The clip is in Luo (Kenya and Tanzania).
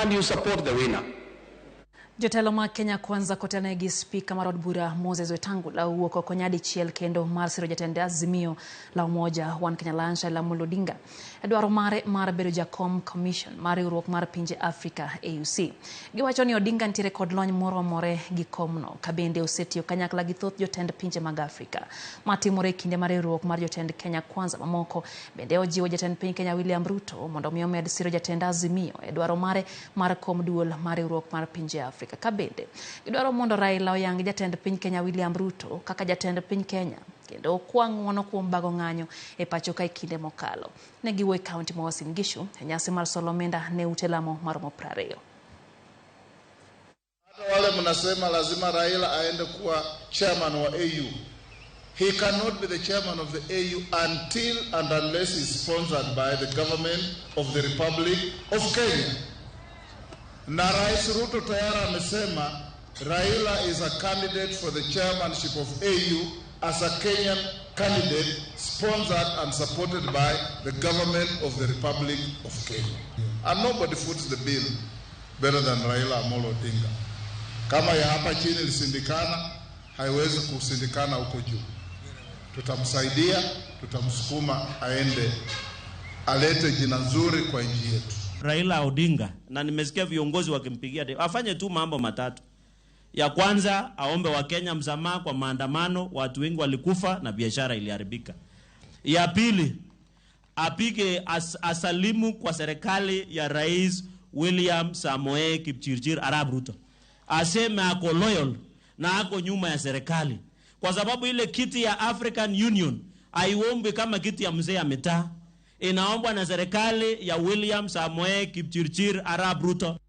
And you support the winner. Jotelo mag Kenya Kwanza kotelnegi gi spika mar od bura Moses Wetangula owuok oko nyadichiel kendo mar siro jatend Azimio la Umoja One Kenya Alliance Raila Amolo Odinga e dwaro mare mar bedo jakom commission mar riwruok mar pinje Afrika AUC. Giwacho ni Odinga nitiere kod lony moromore gi komno ka bende osetiyo kanyakla gi thoth jotend pinje mag Afrika. Ma timore e kinde ma riwruok mar jotend Kenya Kwanza mamoko bende ojiwo jatend piny Kenya William Ruto mondo mi omed siro jatend Azimio e dwaro mare mar kom duol mar riwruok mar pinje Afrika. Ka bende gidwaro mondo Raila oyang jatend piny Kenya William Ruto kaka jatend piny Kenya kendo okwa ng'uono kuom bago ng'anyo e pacho ka e kinde mokalo. Ne giwuo e kaunti ma Uasin Gishu e nyasi mar solo omenda ne ute lamo maromo 20. Hata wale mnasema lazima Raila aende kuwa chairman wa AU. He cannot be the chairman of the AU until and unless he's sponsored by the government of the Republic of Kenya. Na Rais Ruto tayari amesema Raila is a candidate for the chairmanship of AU as a Kenyan candidate sponsored and supported by the government of the Republic of Kenya. And nobody foots the bill better than Raila Amolo Odinga. Kama ya hapa chini ilishindikana, haiwezi kushindikana huko juu. Tutamsaidia, tutamsukuma aende alete jina nzuri kwa nchi yetu. Raila Odinga, na nimesikia viongozi wakimpigia debe, afanye tu mambo matatu. Ya kwanza, aombe Wakenya msamaha kwa maandamano, watu wengi walikufa na biashara iliharibika. Ya pili, apige asalimu kwa serikali ya Rais William Samoei Kipchirchir Arap Ruto, aseme ako loyal na ako nyuma ya serikali, kwa sababu ile kiti ya African Union haiombwi kama kiti ya mzee ya mitaa, inaombwa na serikali ya William Samoei Kipchirchir Arap Ruto.